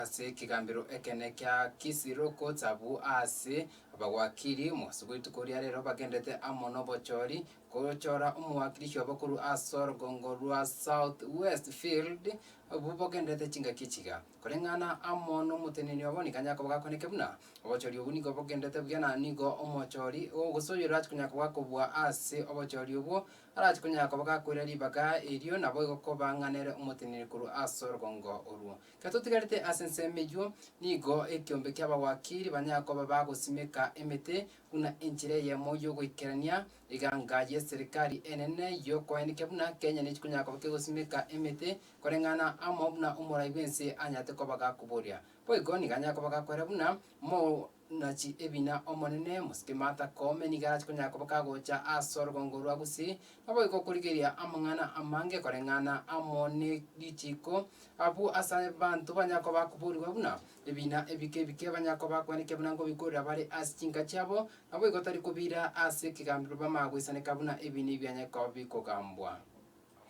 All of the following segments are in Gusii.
Ase ekegambero ekene kia Kisii Law Courts abwo ase abawakili omogaso bw'rituko ria rero bagendete amo nobochori gochora omowakilishi obo korwa ase orogongo rwa South West Field obwo bogenderete chingaki echiga. Koreng'ana amo nomoteneni obo nigo anyare koba gakoneke buna obochori obwo nigo bogenderete buya na nigo omochori gose oyore ache konyara koba gakobua ase obochori obwo arache konyara koba gakoira ribaga erio naboigo koba ng'a nere omoteneni korwa ase orogongo orwo. Ekero totigarete ase ensemo eyio, nigo ekeombe ki'abawakili banyare koba bagosimeka emete buna enchera eyemo y'ogoikerania eganga y'eserekari enene y'okoenekia buna Kenya nechi konyara koba kegosimeka emete koreng'ana amo buna omorai bw'ense anyarete koba gakoboria. Boigo nigo anyare koba gakoera buna Omonachi ebina omonene, Mosike Martha Koome nigo arache konyara koba kagocha ase orogongo rwa Gusii, naboigo korigereria amang'ana amange koreng'ana amo ne richiiko abwo ase abanto banyare koba bakoborigwa buna ebina ebike ebike banyare koba bakwenekia buna nkobikorera bare ase chinka chiabo, naboigo tari kobiira ase ekegambero bamanye goisaneka buna ebina ebi bianyare koba bikogambwa.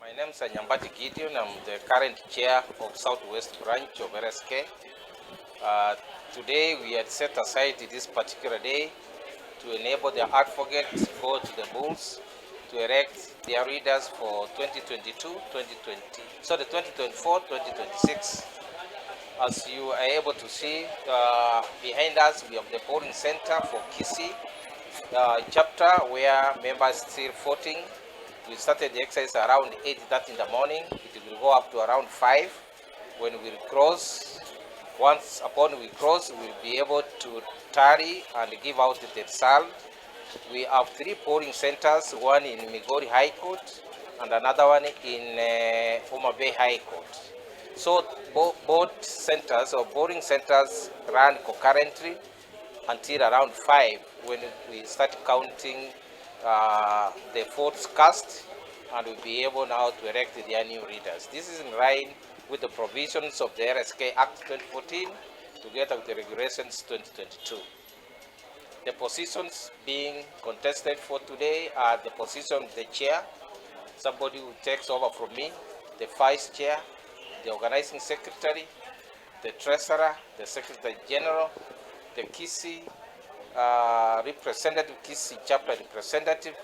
My name is Nyambati Gideon, I'm the current chair of South West branch of LSK. Uh, today we had set aside this particular day to enable the advocates go to the bulls to elect their leaders for 2022, 2020, sorry, 2024, 2026. As you are able to see uh, behind us, we have the polling center for Kisii uh, chapter where members still voting. We started the exercise around 8:30 in the morning. It will go up to around 5 when we'll cross. Once upon we cross, we'll be able to tally and give out the result. We have three polling centers, one in Migori High Court and another one in uh, Homa Bay High Court. So bo both centers or polling centers run concurrently until around 5 when we start counting uh, the votes cast and we'll be able now to elect their new leaders. This is in line with the provisions of the RSK Act 2014 together with the regulations 2022. The positions being contested for today are the position of the chair, somebody who takes over from me, the vice chair, the organizing secretary, the treasurer, the secretary general, the Kisii uh, representative, Kisii chapter representative.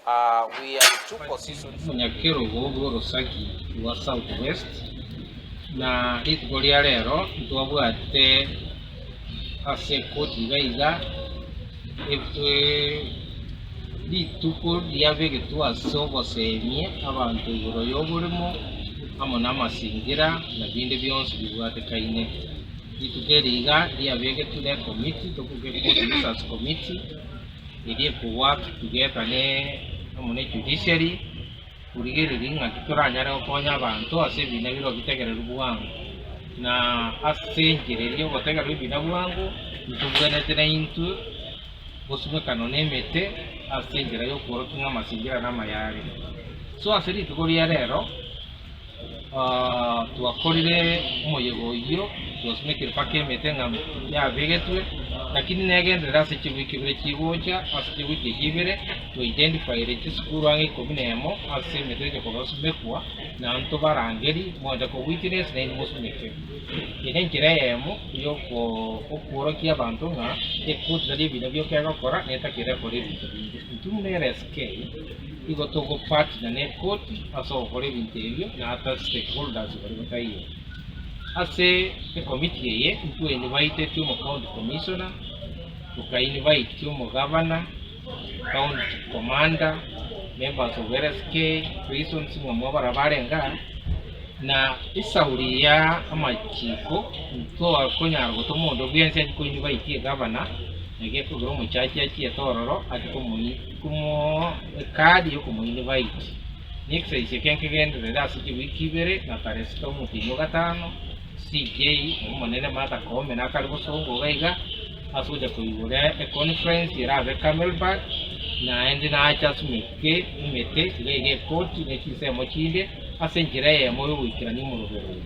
Uh, we have two positions. Omonyakerogo bw'orosaki rwa South West, na rituko ria rero ntwabwate ase ekoti iga iga rituko riabegetwe ase ogosemia abanto igoro y'oboremo amo namasingira na binde bionsi bibwatekaine. Rituko eri iga riabegetwe ne ekomiti, tokoka Court Users Committee, eria eko work together ne amo ne judiciary, korigereria ng'aki toranyare gokonya abanto ase ebina bire bitegererwe bwango. Na ase enchera eria yogotegererwa ebina bwango, ntobwenerete naintwe gosumeka nonya emete ase enchera yokworokia ng'a amasingira namaya are. So ase rituko ria rero, twakorire omoyega oyio, twasumekire mpaka emete ng'a yabegetwe, lakini negenderere ase chiwiki ibere chigocha, ase chiwiki echio ibere, twa identifyire chisukuru ang'e ikomi na emo ase emete egocha kobasumekwa, na ntobarangerie moende ko witness naende mosumeke. Eye nenchera eyemo yoko okworokia abanto ng'a ekoti tari ebina bioka egokora, netakire ekore ebinto binde. Intwe buna LSK, igo togo partner ne ekoti ase ogokora ebinto ebio na ata stakeholders baria bataiyo. Ase ekomiti eye intwe inviteti omo county commissioner, toka invite omogavana, county commander, members of LSK, prisons ng'a mwabara barenge aa, na esauri ya amachiko ntwakonyara gotoma onde bwensi achie ko invite egavana, naki ekogera omochachi achiete ororo achie komoi komoo ekadi yokomoinvite. Ne exercise eke nkegenderere ase chiwiki ibere na tarehe sita omotienyi o gatano, CJ omonene Martha Koome nakare bosongo iga iga ase gocha koigora econference erabe Camelback naende nache asumeke emete iga iga ekoti ne chinsemo chinde ase enchera eyemo yogoikerania omorobero oyo.